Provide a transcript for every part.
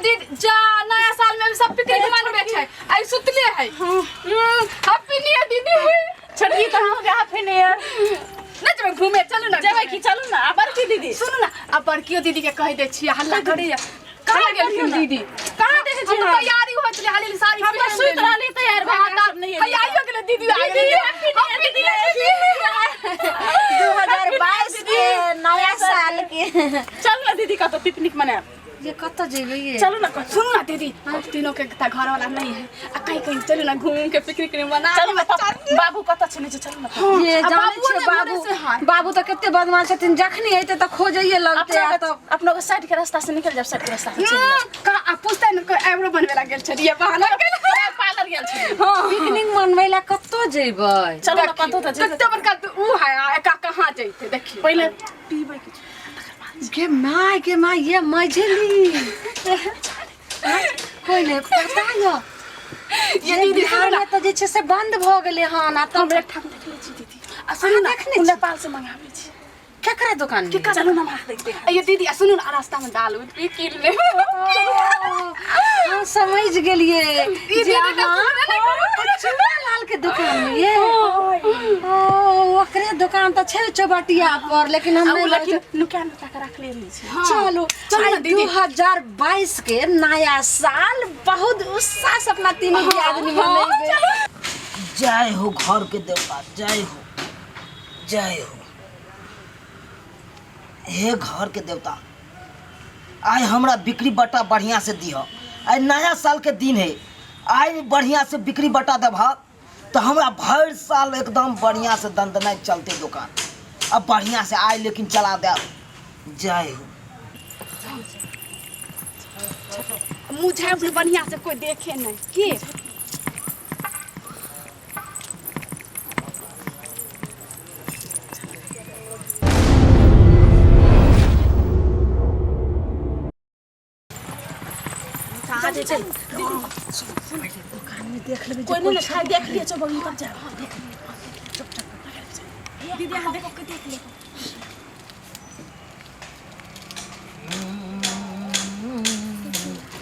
दीदी जा नया साल में सब पिकनिक मनबे छै आई सुतले है हैप्पी न्यू ईयर दीदी। छोटकी तो हम हैप्पी न्यू ईयर। नहीं जेबै घूमे, चलू ना। जेबै की, चलू ना। आ बड़की दीदी? सुनू ना, आ बड़कियो दीदी के कहि दै छियै, हल्ला करैया। कहाँ गेलखिन दीदी? कहाँ देखै छी? हम हम? तैयारी होइत छलै, हाली साड़ी हम तऽ सुति रहली, तैयार भए कऽ सब नहि हैया आइयो गेलै दीदी, आ गेलै। हैप्पी न्यू ईयर दीदी। 2022 के नया साल के। चलू ना दीदी, कतौ पिकनिक मनायब। ये कतऽ जेबै ये? चलू ना कतौ। सुनू ना दीदी, हम तीनों के एकटा घर वाला नहीं है, आ कहीं कहीं चलू ना घूम के पिकनिक में मना। चलू ना, बाबू कतऽ छै नहि छै, चलू ना। ये आ जानै बाबुओ छियै ने बाबू भोरे से हाय। बाबू तऽ कते बदमाश छथिन, जखनी अयतै तऽ खोजैये लगतै आ अपना तब अपना के साइड के रास्ता से निकल जाब, साइड के रास्ता से चलि जायब। कहाँ आ पूछते न, कोई आइब्रो बनवे ला गेल छलियै बहाना के। पार्लर गेल छलियै। पिकनिक मनबै लए कतऽ जेबै? चलू ना कतौ तऽ जेबै। कते बड़का तऽ ऊ है, आ एका कहाँ जैते देखियौ। पहिले पीबै किछु। गे my, गे my, ये मझली कोई नहीं पता य। ये ये दीदी बिहार सुनू ना। में तऽ जे छै से बंद भऽ गेलै हन आ तब हम एकठाम देखले छी दीदी। आ सुनू ना, देखने ओ छी? नेपाल से मंगाबै छी। केकरा दुकान में? चलू ना, वहाँ देखते हैं। ये दीदी आ सुनू ना, रास्ता में दाल उल पी कीन ले। हम समझ गेलिए ई जे दीदी तऽ अहाँ सुनबे नहि करू। चूड़ा लाल के दुकान में ये ओ ओकरे दुकान तऽ छै चौबटिया पर, लेकिन हम आ उ नहि लेकिन नुका नुका के रखले रहै छै। चलू। चलू ना आइ दीदी। 2022 के नया साल बहुत उत्साह से अपना तीनों भी आदमी मनेबै। जय हो घर के देवता, जय हो, जय हो। हे घर के देवता, आइ हमरा बिक्री बट्टा बढ़िया से दिह। आइ नया साल के दिन है, आइ बढ़िया से बिक्री बट्टा देबह तो हमरा भरि साल एकदम बढ़िया से दनदनाइत चलते दुकान। अब बढ़िया से आइ लेकिन चला देब। जय हो। मुँह झाँप ले बढ़िया से, कोई देखे नहीं की। कहाँ जे छै कोइ नहि ने छै, देख लिअ, चल बगल तब जायब। दीदी, अहाँ देखो के देख लिअ।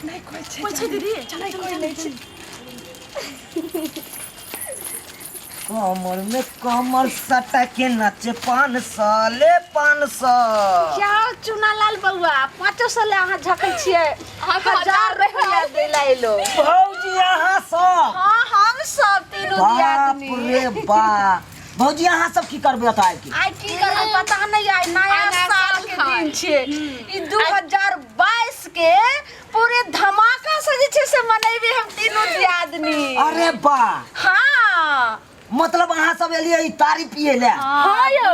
नहीं कोई छै। कोइ छै दीदी? चल चल चल चल। कमर में कमर सटा के नाचे 500 ले 500। क्या चुना लाल बउआ, 500 ले अहाँ झकै छियै? अहाँके 1000 रुपया दै ला एलो। भौजी, अहाँ सब? हाँ, हम सब तीनू बाप दियादनी। रे बा, भौजी, अहाँ सब की करबै ओतऽ आबि के? आइ की करबै पता नहीं, आइ नया आइ नया साल साल के है। दिन छियै। ई 2022 के पूरे धमाका से जे छै से मनेबै हम तीनू दियादनी। अरे बा। हाँ। मतलब अहाँ सब एलियै ई तारी पिए ले? हाँ यौ।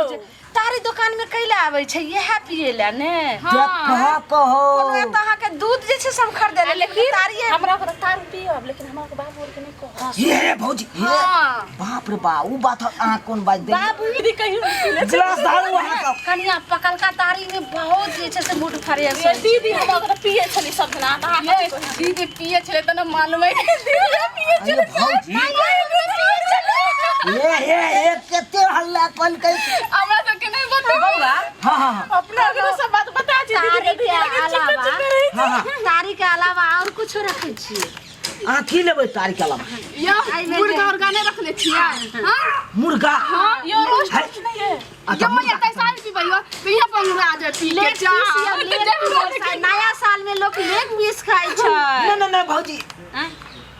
तारी दुकान में कैला आबै छै? इएह पिए ला ने। कहाँ कहो। कोनो एतऽ अहाँके दूध जे छै से हम खरीदे ले, लेकिन तारी हमरा ओकरा तार पियब, लेकिन हमरा ओकर बाबू आरके नहि कहब। ये भौजी, ये हाँ। बाप रे बा, उ बात अहाँ कोन बात दे। बाबू दीदी कहियो नहि पीले छै। गिलास धारू अहाँ सब। कनिया पकलका तारी में बहुत जे छै से मूड फ्रेश ये होइ छै। दीदी, हमरा ओकरा पिए छली सब दिना तऽ अहाँ ये दीदी पिए छलै तऽ ने मालूम है दीदी पिए अरे भौजी, ये ये ये कते हल्ला कलकै। हमरा सबके नहीं बता। बौआ। हाँ हाँ हाँ। अपना ओकरा सब बात बता छी दीदी तारी के, के दीदी लेकिन चिपक अलावा चिपक रहै छै। हाँ हाँ। तारी के अलावा और कुछो रखै छियै? अहाँ की लेबै तारी के अलावा? यो मुर्गा उर्गा नहीं रखले छियै? हाँ। मुर्गा? यो रोस्ट है। नहीं है। अच्छा। ये मैया तैसा ही पीबै हो तो यहाँ पर आ जाए पी के लेग जा। पीस या लेग पीस, नया साल में लोग लेग पीस खाइ छै। नहीं नहीं नहीं भौजी, आँय?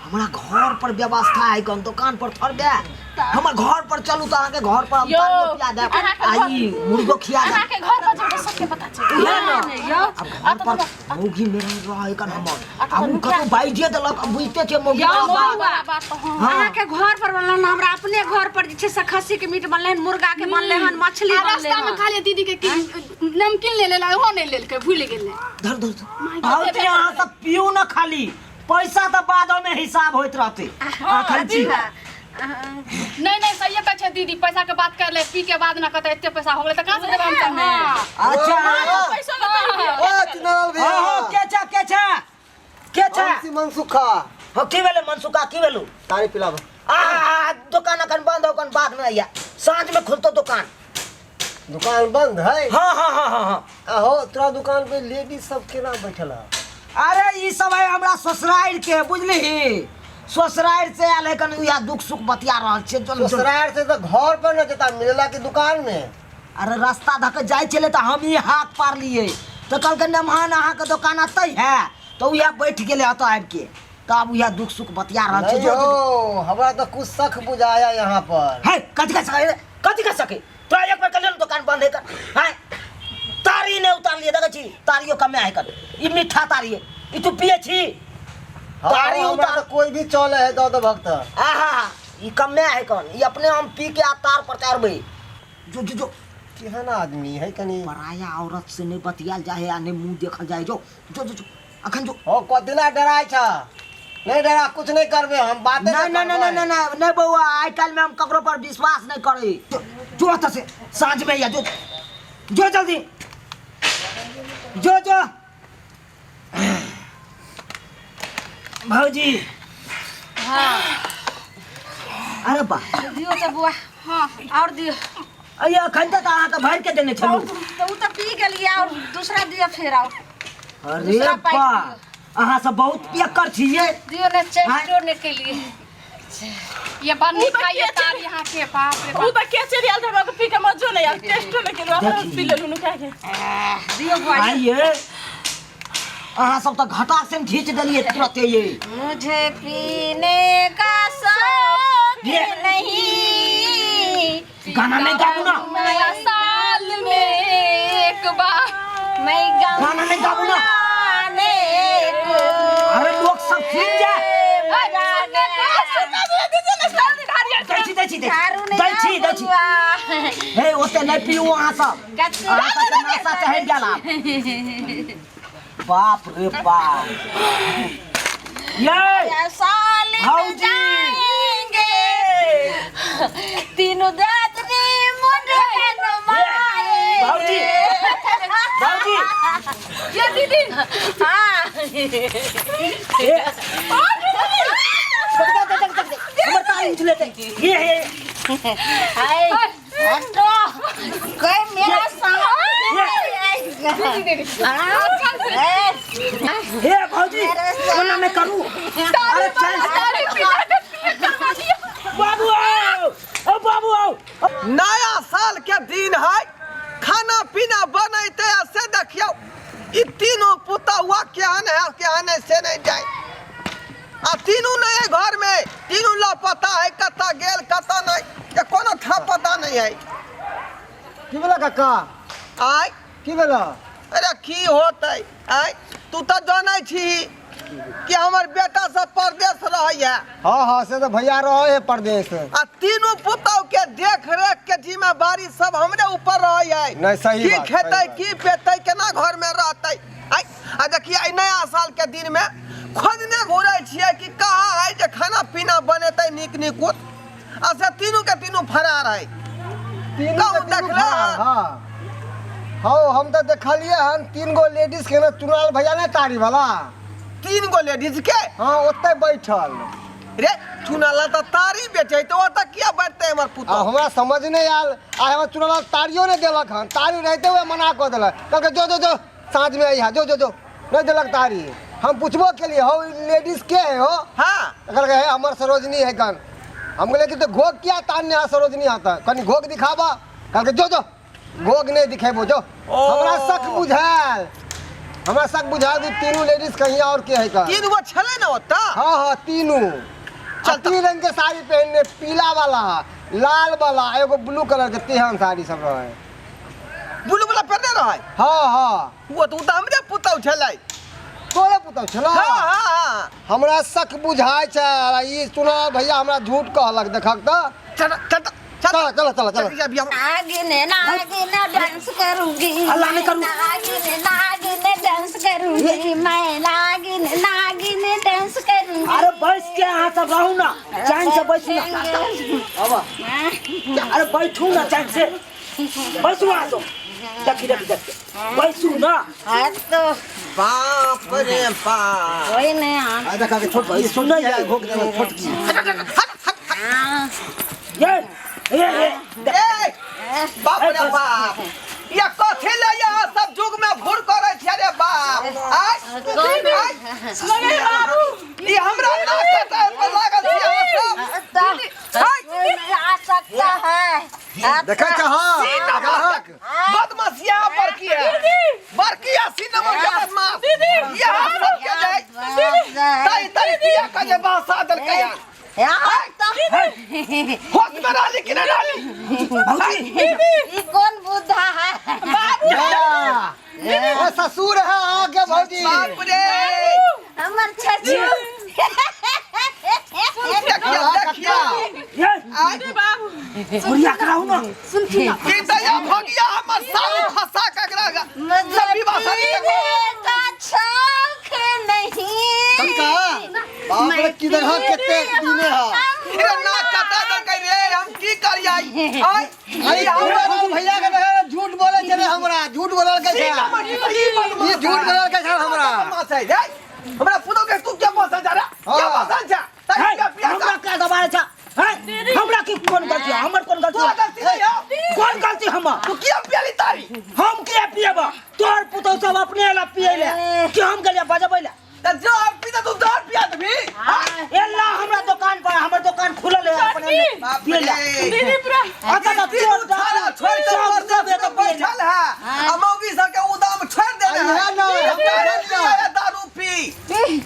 हमरा घर पर व्यवस्था है, कम दुकान पर थोड़बे। हमर घर पर चलू तऽ अहाँके घर पर हम यौ, तारियो पिया देब अहाँके आ घर- ई मुर्गो खिया देब। अहाँके घर पर जेबै सबके पता छै। उहे ने। ने यौ। आब घर पर मौगी मेरा रहै कन हमर, आ उ कतौ बाइजे देलक, आ बुझिते छियै मौगी यौ, वाला बात। बौआ, बात तऽ हँ। हाँ। अहाँके घर पर बनल हन, हमरा अपने घर पर जे छै से खस्सी के मीट बनलै हन, मुर्गा के बनलै हन, मछली आ बनलै रास्ता में हन। खाली दीदी के की नमकीन ले लेला, ओहो नहीं लेलकै, भूल गेलै। धर धर धर। भौजी, अहाँ सब पियू न, खाली पैसा तऽ बाद में हिसाब होइत रहतै, अहाँ खाली पीऊ। नहीं नहीं, सही कहै छै दीदी, पैसा के बात कर ले, पी के बाद ना कहते एते पैसा हो गेलै तऽ कहाँ से देबै हम सब? अच्छा, अहाँ सब- पैसा लगा दियौ। ओ चुनाव भैया। हाँ हाँ, के छा, के छा, के छा? हम छी मनसुखा। हो, की भेलै मनसुखा, की भेलौ? तारी पिलाब। आ आ, दुकान अखन बंद हो, कन बाद में आइया, साँझ में खुलतो दुकान। दुकान बंद है? हाँ हाँ हाँ हाँ हाँ। आहो, तोरा दुकान पे लेडीज सब केना बैठल है? अरे ई समय हमरा ससुरारि के बुझली ससुरारि से आयल है कनि उएह दुख सुख बतिया रहल छियै चल चल। ससुराल से तो घर पर न जेता मिलेला की दुकान में अरे रास्ता धऽ के जाइ छलै तऽ हम ई हाथ पारलियै तऽ कहलकै नमहन अहाँके दोकान एतै है तऽ उएह बैठ गेलै एतऽ आबिके तऽ आब उएह दुख सुख बतिया रहल छै नहीं हो हमरा तो कुछ शक बुझाया यहाँ पर है कथी का सके कथी का सके तोरा एक बेर कहलियौ ने दोकान बंद है कर हैं तारी नहि उतारलियै देखै छी तारियो कमे है कर ई मीठा तारी है ई तू पिए छी हाँ, तारी हमरा उतार तो कोई भी चले है दो दो भक्त आहा ई कमे है कन ई अपने हम पी के आ तार पर चढ़बै जो जो जो केहन आदमी है कनी पराया औरत से नहीं बतियाल जाए आ नहीं मुंह देखल जाए जो जो जो जो अखन जो हो कदिला डराय छ नहीं डरा कुछ नहीं करबे हम बाते नहीं नहीं नहीं नहीं नहीं नहीं बउआ आइ काल्हि में हम ककरो पर विश्वास नहीं करी जो जो एतऽ से साँझ में या जो जो जल्दी जो जो भौजी हाँ अरे बा दियो तऽ बुआ हाँ और दियो अरे अखन तक अहाँके भरि के देने छलहुँ तऽ ओ तऽ पी गेलियै और दूसरा दियो फेर आओ अरे दूसरा पाइप बा अहाँ सब बहुत पियक्कर छियै दियो ने चेष्टो ने केलियै ये बन्नी खाइए तार यहाँ के बाप रे उ बाप त के चेरी आयल हमरा के पी के मजो नहीं आयल टेस्टो नहीं केलु हमरा देखी। पी लेलु नु काहे के दियो बुआ आइए अहाँ सब तऽ घटा से घींच देलियै तुरते ये मुझे पीने का शौक ये। नहीं गाना नहीं गाबू ना नया साल में एक बार मैं गाना नहीं गाबू ना गाने को अरे लोग सब सुन जाए मजा दै छी दै छी दै दारू छी नहीं दै छी दै छी बउआ। हे ओते नहीं पीऊ अहाँ सब कतू अहाँ सबके नशा चढ़ि गेल आब बाप रे बाप ये साल में भौजी। जाएंगे तीनों दादरी मुंडन माए भौजी भौजी ये दीदी हाँ ए देख, देख, देख, देख, हमर तारी उछलेतै ये हे हाय हटो कोई मेरा सामान हे भौजी ओना नहि करू अरे चल तारी पिला के पिए करवा दिया बाबू आओ ओ बाबू आओ नया साल के दिन है खाना पीना बनैते आ से देखियौ ई तीनू पुतहुआ केहन है केहन है से नहीं जाए आ तीनू नहीं है घर में तीनू लापता है कतऽ गेल कतऽ नहीं के कोनो था पता नहीं है की भेला काका आय की भेला अरे की होतै आय तू तऽ जानै छी कि हमर बेटा सब परदेश रहैया हाँ हाँ से तो भैया रहे है परदेश आ तीनू पुतहु के देख रेख के जिम्मेवारी सब हमरे ऊपर रहै है नहीं, सही की बात, खेतै सही बात। की पेतै केना घर में रहतै आय आ देखिए एहि नया साल के दिन में खोजने घुरै छियै कि कहाँ है जे खाना पीना बनेतै नीक निकुत आ से तीनू के तीनू फरार है तीनू कहूँ के तीनू देखले फरार, हन? हाँ हाँ हम तो देखलिए हन तीन गो लेडीज के ना चुनाल भैया ने तारी वाला तीन गो लेडीज के हाँ ओते बैठल रे चुनाला तऽ तारी बेचै तऽ ओतऽ किया बैठतै हमर आ पुतहु हमरा समझ नहीं आयल आ हमरा चुनाल तारियो नहीं देलक हन तारी रहते हुए मना कऽ देलक कहलकै जो जो जो साँझ में अइहा जो जो जो नहीं देलक तारी हम पूछबो केलिए हो लेडीज के है हो हाँ कहलकै हे हमर सरोजनी है कन हम कहलिए कि तो घोघ किया तान्य है सरोजनी आता कनी घोघ दिखाबा कहलकै जो जो घोघ नहीं दिखेबो जो ओ। हमरा शक बुझायल हमरा शक बुझायल कि तीनू लेडीज कहीं और के है कन तीन गो छलै ने ओतऽ हाँ हाँ तीनू चल चल तीन रंग के साड़ी पहनने पीला वाला लाल वाला एगो ब्लू कलर के तेहन साड़ी सब रहे ब्लू वाला पहिरने रहै हाँ हाँ ओ तऽ ओ तऽ हमरे पुतहु छलै तोरे पुतहु छलो हाँ हाँ हाँ हमरा शक बुझाय छै आ ई सुना भैया हमरा झूठ कहलक देखक तऽ चल चल चल चल चल चल अभी हम नागिन नागिन डांस करूंगी हल्ला नहीं करूं। नागिन नागिन डांस करूंगी मैं नागिन नागिन डांस करूंगी अरे बैस के अहाँ सब रहू ना चैन से बैसू ना अब अरे बैठू ना चैन से बैसू अहाँ सब देखी देखी देखी बैसू ना हाँ तो बाप रे बाप कोई नहीं हाँ आ देखा के छोट ई सुनै है घोक देलक छोटकी ये ये ये ए बाप रे बाप ये कथी ले यहाँ सब युग में भूर करे छे रे बाप आय आय मगे बाबू ई हमरा ना कटाए पर लागल छी अहाँ सब। कोई नहीं आ सकता है। देखै छह सीन नंबर तक बदमाशिया बड़की है, बड़की है सीन नंबर के बदमाश। यहाँ सब के जाए ताई ताई पिया का जे बासा देलकै हन। होश में रहली कि नहीं रहली? ई कौन बुद्धा है? ओ ससुर है अहाँके भौजी। बाप रे, हमर छछु। देखियो देखियो। ये दीदी बाबू। बुढ़िया कराऊ ना। सुनथिन ना। की दया भगिया हमर सारू फंसा के एकरा मुझे सब विवाह शादी के पीने का शौक नहीं। कक्का बाप रे, किधर है कते दिने है। रे ना कटा देलकै रे, हम की करियै? आय अरे हमरा भैया के देखै झूठ बोले छले, हमरा झूठ बोलल के छै। ई झूठ बोलल के छै हमरा। बदमाश है रे, हमरा पुतोह के तू क्या बसा जा रे, क्या बसा जा? हे, ताई पिया हमरा का दबाए छा? हे, हमरा की कोन गलती है? हमर कोन गलती तू है? गलती नहीं हो। कोन गलती हमर? तू किया पियाली तारी? हम किया पिएबा? तोहर पुतोह सब अपने ला पिए ले कि हम गेलिए बजबै ले? त जो हम पीता तू दारू पिया देबी? एला हमरा दुकान पर, हमर दुकान खुलल है, अपने ले बाप पिए ले। रे, दीदी पूरा अच्छा त तीनू चोर छाड़ा छोड़ के सब मर्द सब सब एतऽ पिए ले। बैठल है आ मौगी सब के उदाम छोड़ देने है। इहे न, हम हम दारू पिया, दारू पी।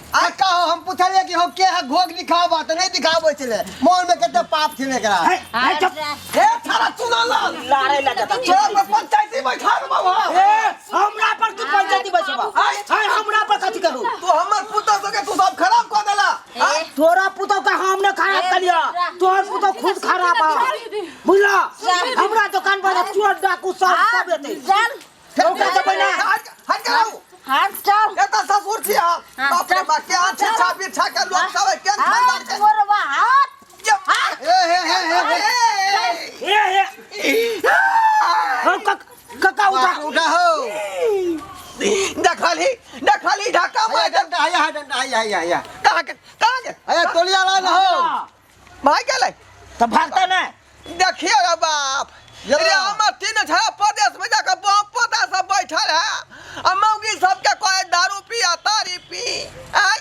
कक्का हो, हम पुछलिए कि हम के है घोघ दिखाबा तऽ नहीं दिखाबै छलै, मन में कते पाप छलै एकरा। हे, हे, चुप। हे छाड़ा चुना लाल, लारे लगा ता। तोरा पर पंचायती बैठा देबौ हम। ए, हमरा पर तू पंचायती बैठबा? हे, हमरा पर कथी करू? तू हमर पुतोह सबके तू सब खराब कऽ देला। आय, तोरा पुतोह के हम ने खराब कलिया, तोहर पुतोह खुद खराब है, बुझला? हमरा दुकान पर चोर डाकू सब सब एतै। चल। ओकरा देबै ना। हट हट के रहू। हाथ चल। एतऽ ससुर छी हम। बाप रे बाप, केहन छिछा बिछा के लोक सब है, केहन खानदान हाथ के। मोरवा हाथ। ये मार। ए हे हे हे हे। ए हे, हम कक्का उठा। उठा हो। देखलही देखलही ढाका हैया मार। डंडा, हैया डंडा, हैया हैया हैया। कहाँ के कहाँ के? हैया तोलिया ला न हो। भाग गेलै। तऽ भागता नहीं। देखियो रे बाप रे, हमर तीन छड़ा परदेश में जाकर बाप पोता सब बैठल है आ मौगी सबके कहे दारू पी आ तारी पी। आय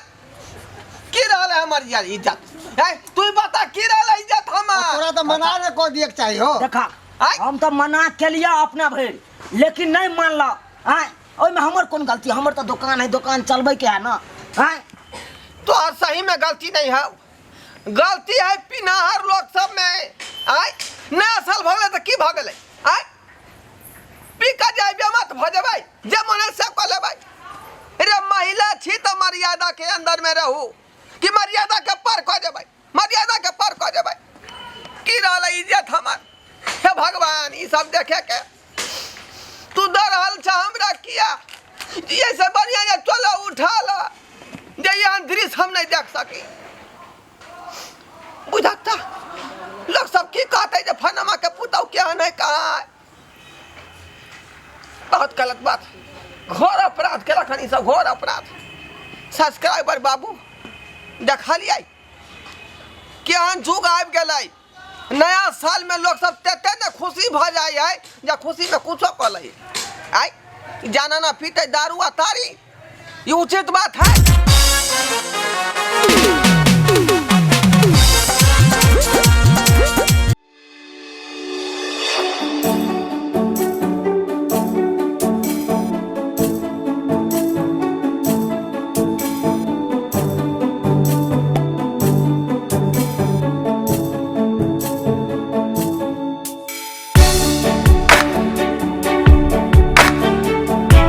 की रहल है हमर यार इज्जत? है तू ही बता की रहल है इज्जत हमर? तोरा तऽ मना ने कऽ दियक चाही हो। देखा, आय। हम तऽ मना केलिए अपना भरि, लेकिन नहीं मानला। आय, ओहिमे हमर कोन गलती? हमर तऽ दुकान है, दुकान चलबै के है ना। आय, तोहर सही में गलती नहीं है, गलती है पिनाहर लोग सब में। आय, नया साल भऽ गेलै तऽ की भऽ गेलै? आय, पी कऽ जाय बेमत भऽ जेबै, जे मन है से कऽ लेबै। रे महिला छी तऽ मर्यादा के अंदर में रहू कि मर्यादा के पार कऽ जेबै, मर्यादा के पार कऽ जेबै। की रहल है इज्जत हमर? हे भगवान, ई सब देखे के तू दऽ रहल छ हमरा किया? ऐसे बढ़िया जे चलो उठा ला, जे एहन दृश्य हम नहीं देख सकी। बुझता लोग सब की कहते जे फनमा के पुतहु केहन है कहाँ है? बहुत गलत बात, घोर अपराध केलक हन ई सब, घोर अपराध। सब्सक्राइबर बाबू देखलियै केहन जुग आबि गेलै। नया साल में लोग सब तेते ने खुशी भऽ जाइ है जे खुशी में कुछो कऽ लै। आय जाना ना पीते दारू आ तारी, ई उचित बात है?